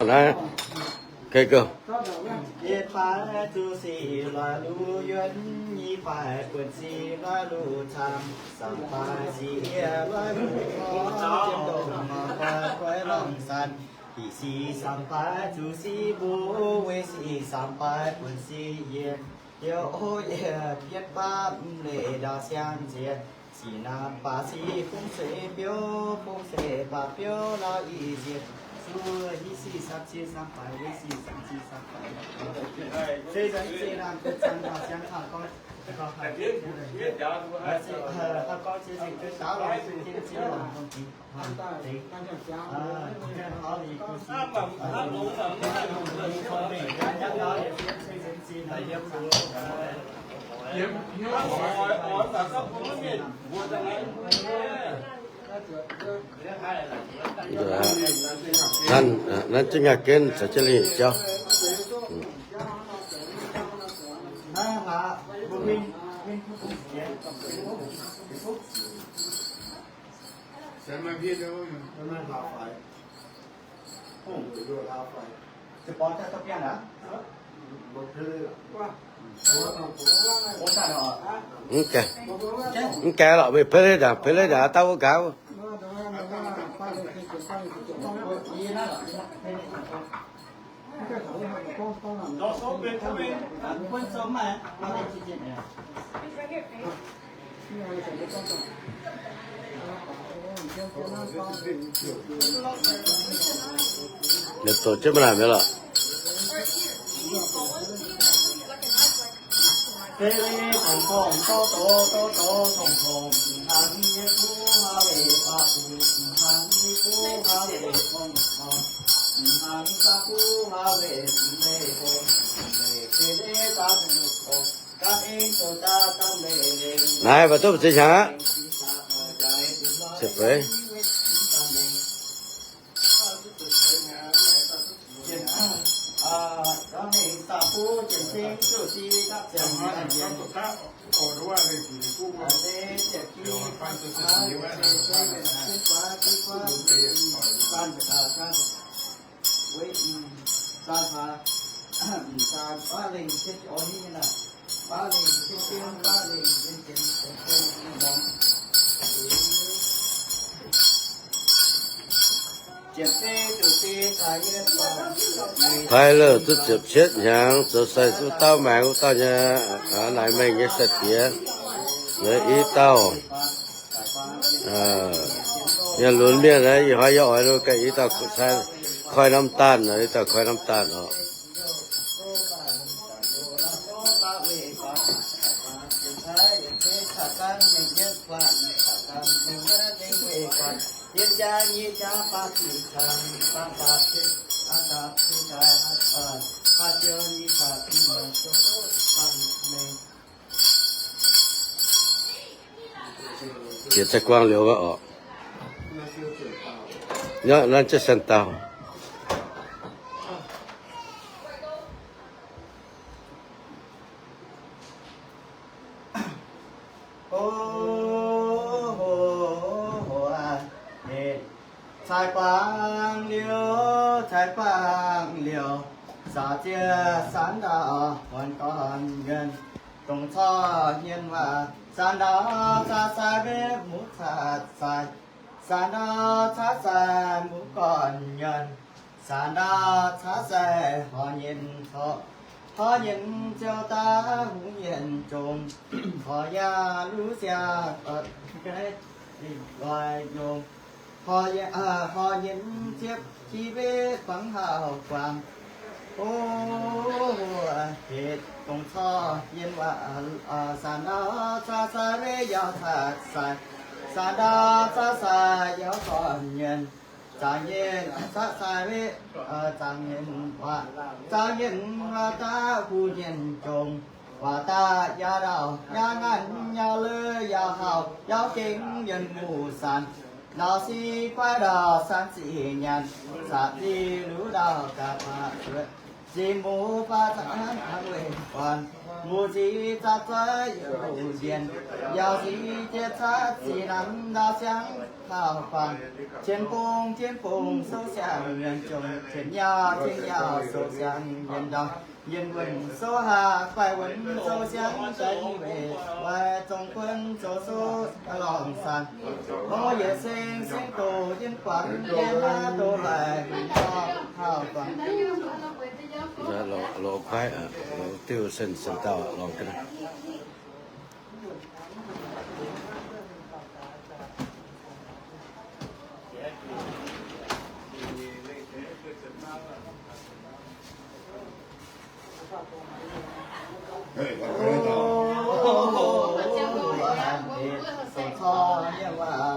Naaiv, okay, go. Yietc baaix zuqc sic loic luc yuonx, nyic baaix buonc sic loic luc camv, samv baaix sic yie loic luc gorx, jiem ndongc mangc baaix guai longx sanx. Hic sic samv baaix zuqc sic mbuo, weic sic samv baaix buonc sic yie, yie o yie bietv baav mv leiz ndau siang nziex. Sic naaiv baac sic fungx seix biouv, fungx seix baac biouv lauh i nziex. Zuov hic sic samv sic samv baaix, weic sic samv sic samv baaix. Zeiz zanc zeiz laanh duqv zanc haaix siang haaix gorngv, haaix gorngv jiex zingh duqv daav lorz zingh zingh laanh dongh dingc. Naaiv, naaiv zengv yaac gen caux jienv lingh jauv. Mv gaengh, mv gaengh lorqc, mv gaengh, mv gaengh lorqc, mv gaengh lorqc, daaih wuov nqa'haav. Liuz doqc jienv maiv naaic mi'aqv lorqc. Naaiv mbuo duqv mbu'ziex hnyangx aqv. Ziepc feix. Kuaaiv louh duqv ziepc cietv hnyangx, zoux sai duqv dauh maengx wuov dauh nyei naaic mengh nyei sai-diex, i dauh nyei lunx mienh, ih hnoi yie oix gaengh i dauh koi น้ำตาล, i dauh koi น้ำตาล oc. Jiex za'guaang liuz oc. Naaiv jienv แสนดาว. Cai guangc liuz, cai guangc liuz, saauc ziex แสนดาว muonc gorn nyuonh, dongh corc nyuonh waac, แสนดาว caqv sai mbuo muoz caqv sai, แสนดาว caqv sai mbuo gorn nyuonh, แสนดาว caqv sai horc nyuonh corc, horc nyuonh ziouc daaih hungh nyuonh jomc, horc yaac luv ziangh loic nyomc, horc nyuonh ziepc ti mbev fangx hauh guangc. O, hec dongh corc nyuonh waac, แสนดาว caqv sai mbuo yaac caqv sai, แสนดาว caqv sai yaac gorn nyuonh, zaangc nyuonh caqv sai mbuo, zaangc nyuonh waac, zaangc nyuonh waac daaih hungh nyuonh jomc, waac daaih yaac ndau, yaac ngaanc, yaac leix, yaac hauh, yaac gengh nyuonh muoz-sanc, ndau sic guaiv ndau sanc sic nyanc, saatc zic luv ndau gaax baac zuotc. Ziqc muc faah zaqc hnangv weih guanh, muc ziqc zaqc zoih yiem buv ndienh, yaauc ziqc jiex caqv ziqc namx ndau siangx taux guanh, cien bung cien bung souv siangx mienh jomc, cien yaauc cien yaauc souv siangx mienh ndau, yien wuonc souv haac faix wuonc souv siangx daaih weih waaic zongh guonv zoux souv lorngh saanh. Hlo yietc seng seng doz jienv guangc yie hnangv doz laaix hmz dorngh taux guangc. Loz kuaaiv, loz diuv sen sen dauh lorngh ga'naaiv.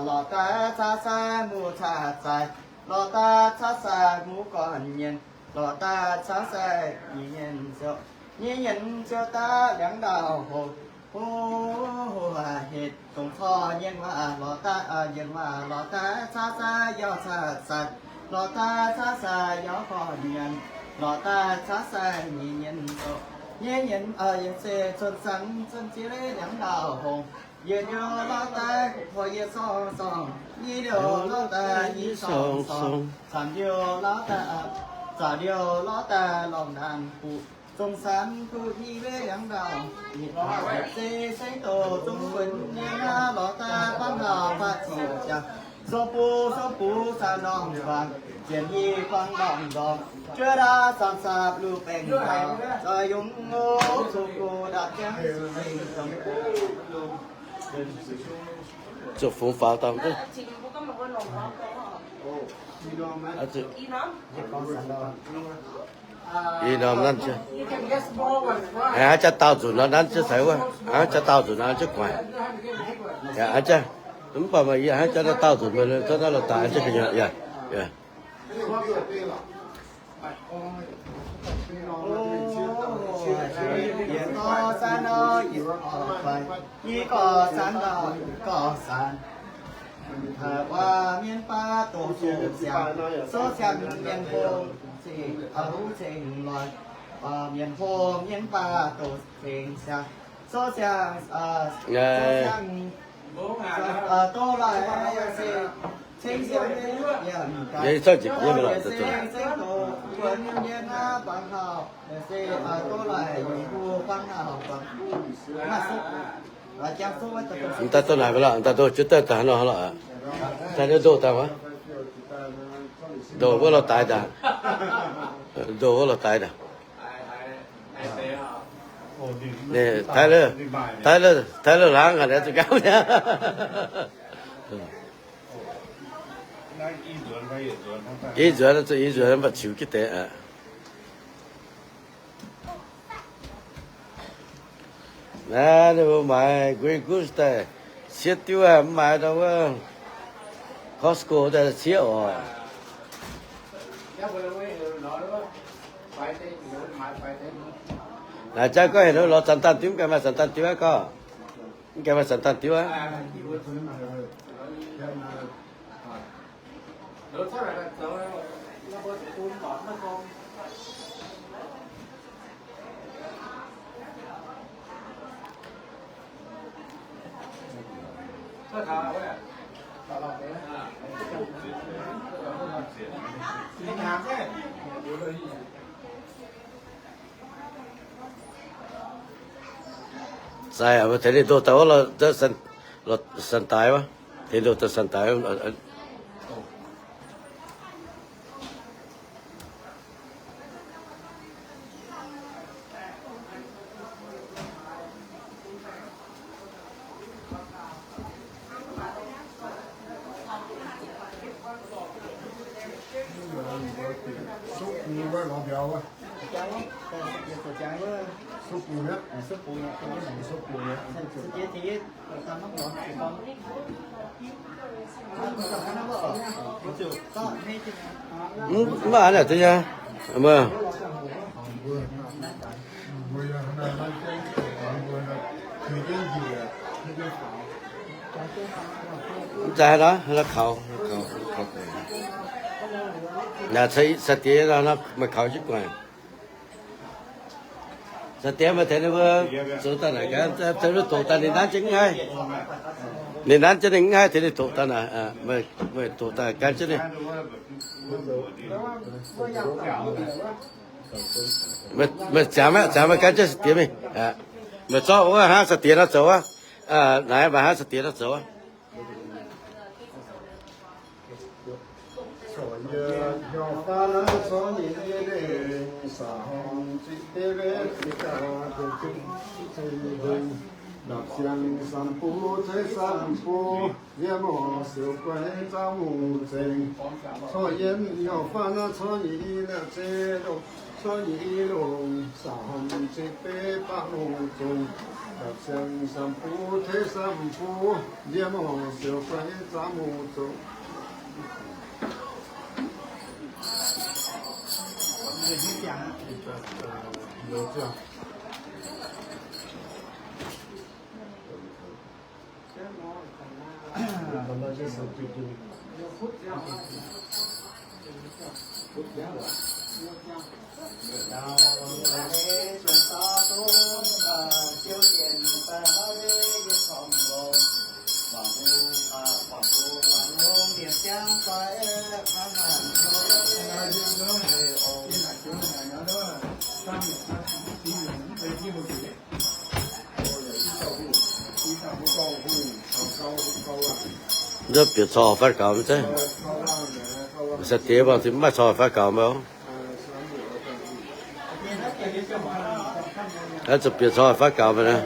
Lorz daaih caqv sai muv caqv sai, lorz daaih caqv sai muv gorn nyienh, lorz daaih caqv sai nyienh nyienh ziouc, nyienh nyienh ziouc daaih liangx ndau-hungh. Hungh hec dongh corc nyienh waac lorz daaih, nyienh waac lorz daaih caqv sai yauv caqv sai, lorz daaih caqv sai yauv gorn nyienh, lorz daaih caqv sai nyienh nyienh ziouc, nyienh nyienh se cuotv sanx cuotv jiex liangx ndau-hungh. Yietc liouh lorz daaih hoi yietc sorng sorng, i liouh lorz daaih i sorng sorng, zaamc liouh lorz daaih, zaamc liouh lorz daaih lorngh ndaangc buoqc, zong sanx duqv i weic liangx ndau. Yietc se seng doz zong funx nyei hnangv lorz daaih bangc haaix faah ziqc jaax, sou bung sou bung saah norm guangc, zienc i guangc norm ndorm, juov ndaauv saamv saapv luv baengc taux, zoih yungz ngopv zuqc guv ndaapv jienv zuqc mingh dongh zuqc fungx faaux dangh duqv. Ih norm nanv jienv, hnangv jaax daauh nzunc nor nanv jienv ceix wuov, hnangv jaax daauh nzunc nor nanv jienv guaix. Hnangv jaax, mv baac maaih yie hnangv jaax daauh nzunc meih zanv naaiv lorz daaih jienv gu'nyuoz. Yaac, yaac. Yie gorx-sanx, gorx-sanx, wuov mienh baac doqc souv siang, souv siang mienh hlo cing, huv cing loic, mienh hlo mienh baac doqc cing siang, souv siang, souv siang, doz laaix se ceng siang, yie ceng doz, buonv yie naaiv bangc haaix se doz laaix yungz buo bangc haaix, maaih souv, jangx souv wuov daaih doz naaic mv baac lorqc, daaih doz jienv daaih daaih nor lorqc. Daaih ndoh daaih wuov, ndoh wuov lorz daaih daaih, ndoh wuov lorz daaih daaih. Taiv, taiv, taiv laangz aqv, zuqc nqaamv mi'aqv. I nzuonx, i nzuonx mv baac ziux jienv deix aqv. Naaiv ninh mbuo maaiz Grey Goose daaih ciev diuv, mv maaiz dongh wuov Costco daaih ciev oc. Naaic jaax gorngv heuc ninh lorz zanc daanh diuv, mv gaengh maaih zanc daanh diuv aqv gorngv. Mv gaengh maaih zanc daanh diuv aqv. Zaaih, tengx ninh ndoh daaih wuov, sanx daaih wuov. Tengx ndoh daaih sanx daaih. Mv, mv baac naaic duqv nyei. Mv, mv zeiz haaix nor, kaux, kaux, kaux. Naaic sai-diex nor, meih kaux jienv guaih. Sa-diex meih tengx ninh mbuo zoux daaih naaic gaax, doqc daaih ninh nanv jienv mv haih. Ninh nanv jienv ninh mv haih, tengx ninh doqc daaih naaic, meih doqc daaih gan jienv ninh. Meih ziangx, ziangx meih gan jienv sa-diex mingh. Meih zorqv wuov hnangv sa-diex nor zoux wuov. Naaiv maaih hnangv sa-diex nor zoux wuov. Nzunc bieqc corc faix gaux mv zeiz? Sa-diex mv baac maiv corc faix gaux mv baac. Zuqc bieqc corc faix gaux mv baac.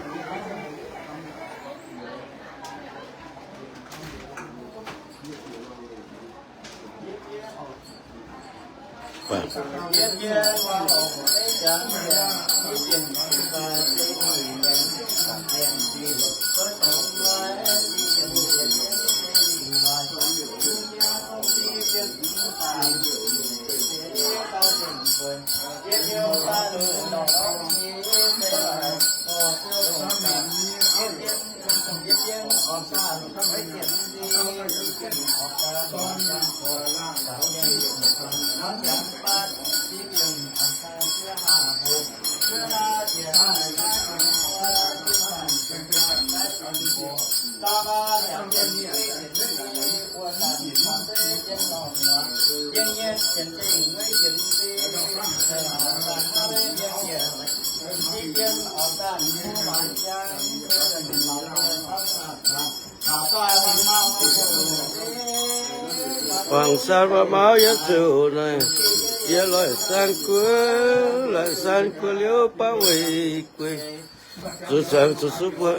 Wangc san waac-mauv yiem ziouc naaic, yie loic san guoqv, loic san guoqv liuz baav weih gueix. Zuqc zuqc zuqc suv buo.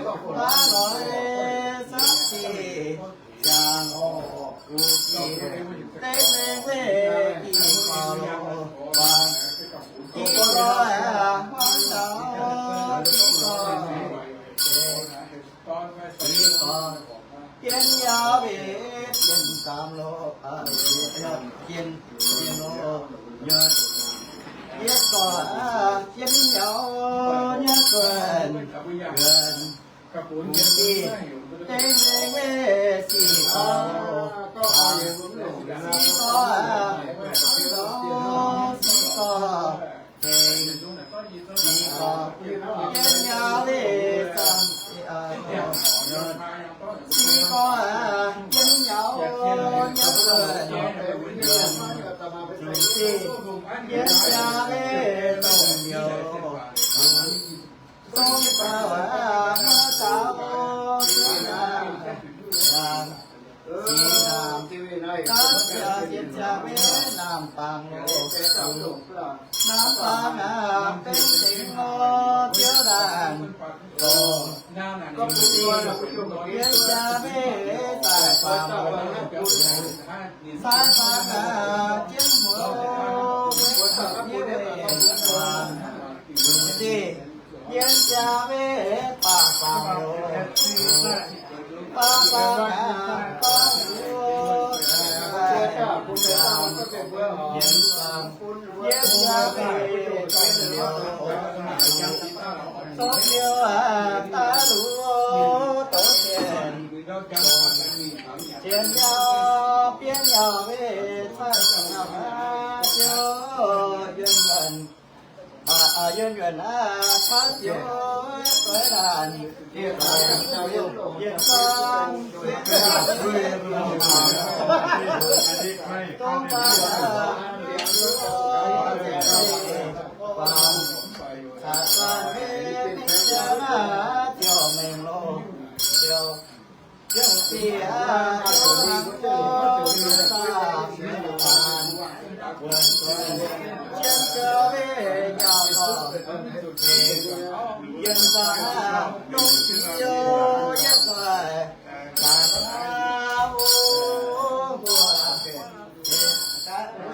Daaih lorz samv sic ziangh oc, wuov jiex dengv mengh weih Ging-Sou loz-buangh. Ging-Sou aac, hmuangv douz Ging-Sou, Ging-Sou, jienv yaac mbenc zaamv loh, jienh, jienh loh nyuonh. Ging-Sou aac, jienv yaac nyuonh guonc. Dengv mengh weih Ging-Sou, Ging-Sou aac, Ging-Sou, Ging-Sou, jienv yaac mbenc zaamv, Ging-Sou aac, jienv yaac nyuonh guonc. Zuqc zinh jienv yaac mbenc dongh nyouz. Dongh faaux aac, maiv daux, zinh naamh, zinh naamh, gapv ziangx, zinh ziangx maiv naamh bangc loh. Naamh bangc aac, benx zengx nor biouv ndaangc dongh. Zuqc zinh jienv yaac mbenc daaih bangc loh. Sai bangc aac, jienv muoz, muoz, muoz, muoz, zuqc zinh jienv jaa maiv baac bangc loh. Baac bangc aac, baac bangc, baac bangc, yietc bangc, yietc bangc, yietc bangc, yietc bangc, yietc bangc, dongh liuz aac, daaih luoqc douz sienx, sienx yaac bienv yaac mbenc cuotv aac, ziouc yunh yuonc. Aa, yunh yuonc aac, cuotv ziouc doix laanh, yietc zong, yietc zong, dongh faaux aac, faaux, caux zanh maiv dingh jien aac, ziouc mengh loh, ziouc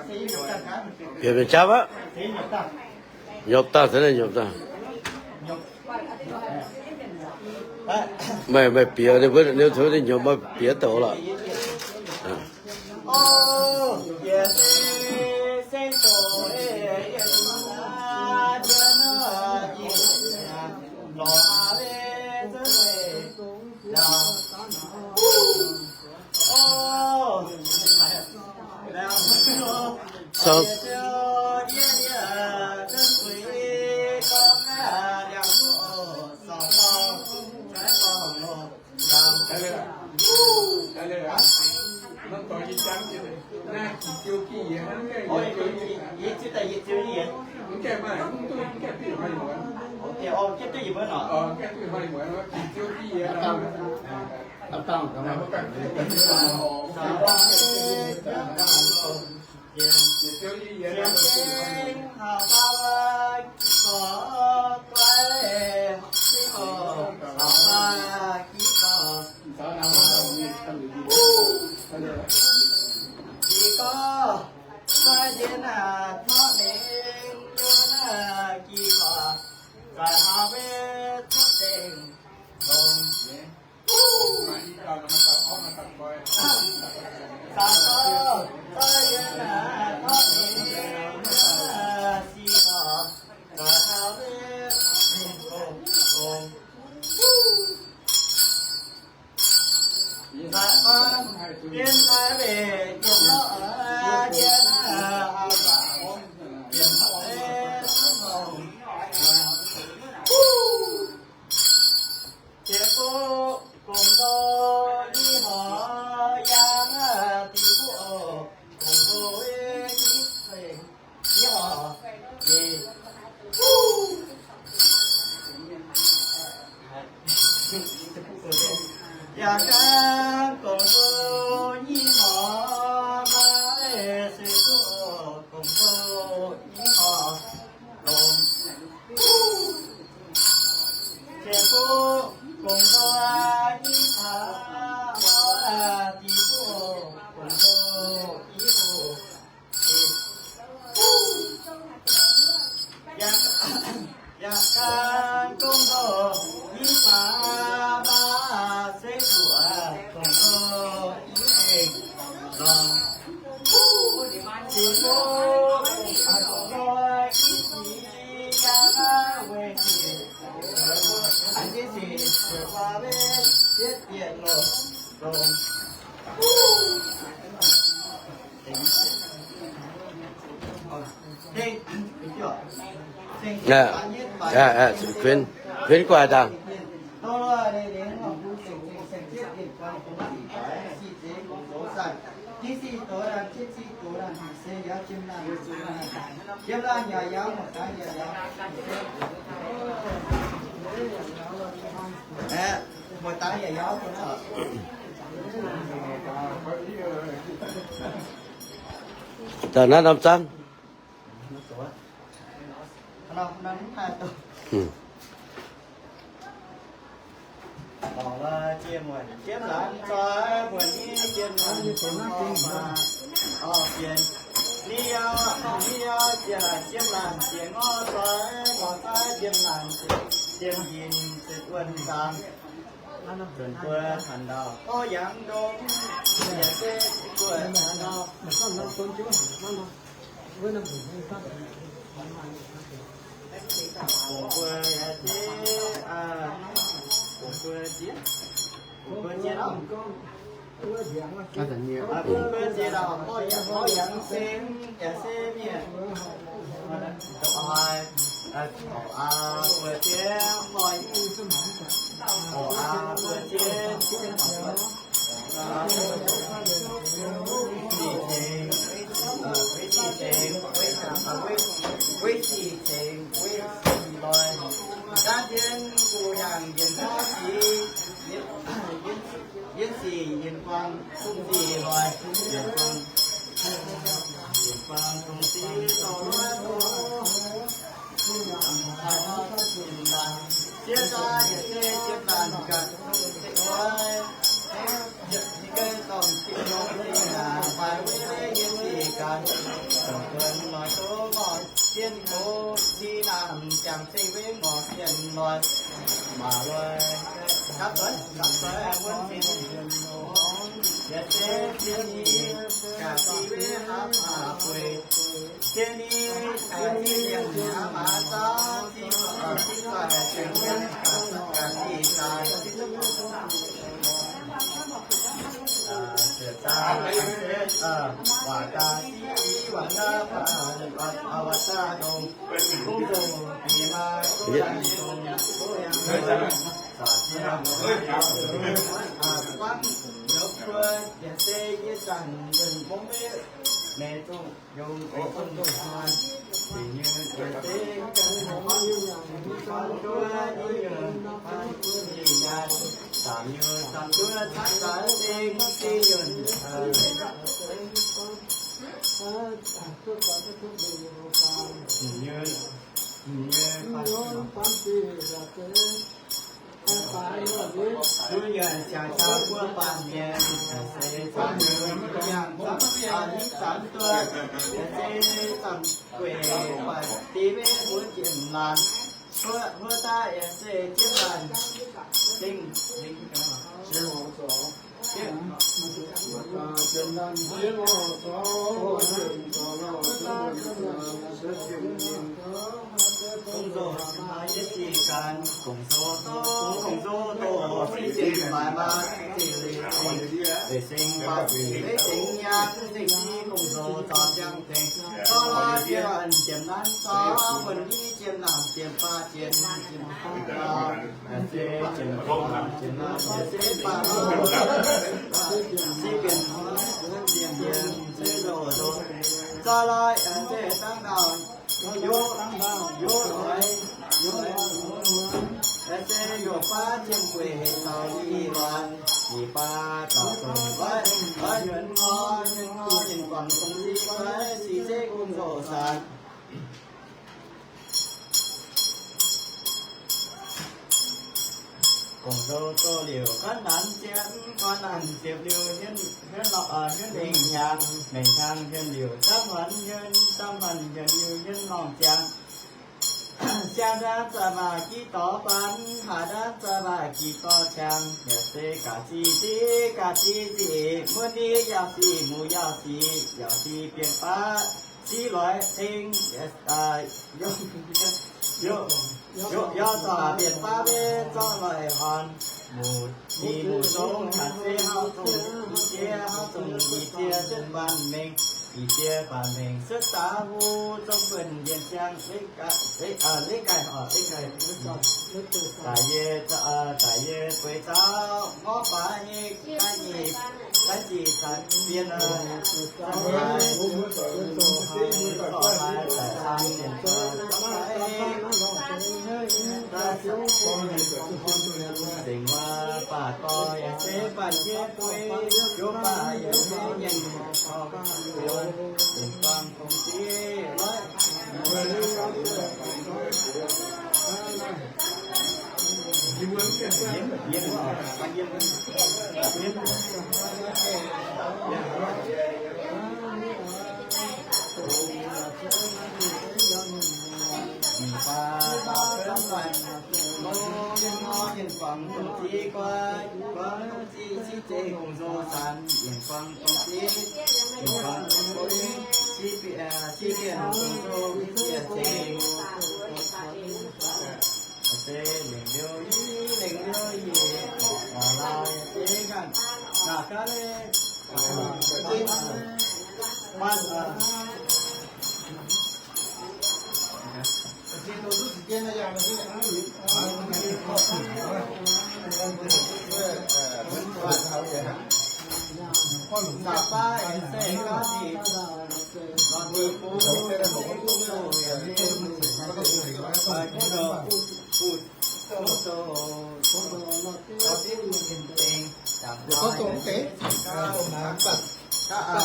Bieqc mienh jauv aqv. Nyopv dangh, nyopv dangh. Meih, meih bieqc, ninh mbuo ninh hnyouv maiv bieqc douc lorqc. Sau. Yaac gan gongx nzou nyic horc, maaih se duqv gongx nzou nyic horc longx. Ziouc duqv gongx Kuinx guaax dangh. Daaih naaiv norm zaanv. Gong-zoh doz-liuc kuaaiv nanv ziepv, kuaaiv nanv ziepv liuz, hiuv lengh hnyangx, lengh hnyangx hiuv liuc, zamv hmuonx hiuv, zamv hmuonx hiuv liuz, hiuv lorngh ziangx. Ziangh ndaangc za'maah giv dorh ban, haaix ndaangc za'maah giv dorh ciangx, yaac se ga'ziex ziex, ga'ziex ziex, muonh ni yaac sic, muoz yaac sic, yaac sic bienh baav, sic loix ceng, yaac, yaac, yaac, yaac zorc bienh baav mbe, zorc loix horn. Muoz ni muoz zong, haaix se hauv zong, ih jiex hauv zong, ih jiex zunv baamh mengh, ih jiex baamh mengh suotv daaih huv, zong buonc mbienc ziangh, leiz gaih, leiz gaih, daic yie, daic yie bueix zaux, ngorv baaix nyei, ga'nyiec, ga'nyiec caux bienh, zong haaix, zorc haaix, daic caan sienx, zong haaix, zengc wuov baac dorh yaac se baac yie bueix, yie baac yie nyei nyienx, yie buang dongh ziex loiv.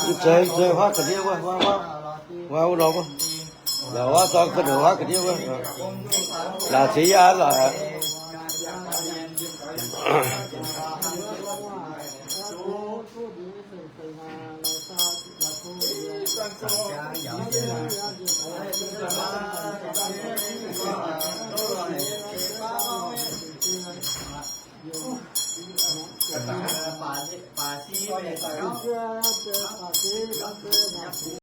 Mv zeiz, mv zeiz huaav ga'ndiev wuov, huaav, huaav, huaav wuov norm wuov. Laaix huaav zorng ga'ndiev, huaav ga'ndiev wuov. Laaix ziex yaah laaix.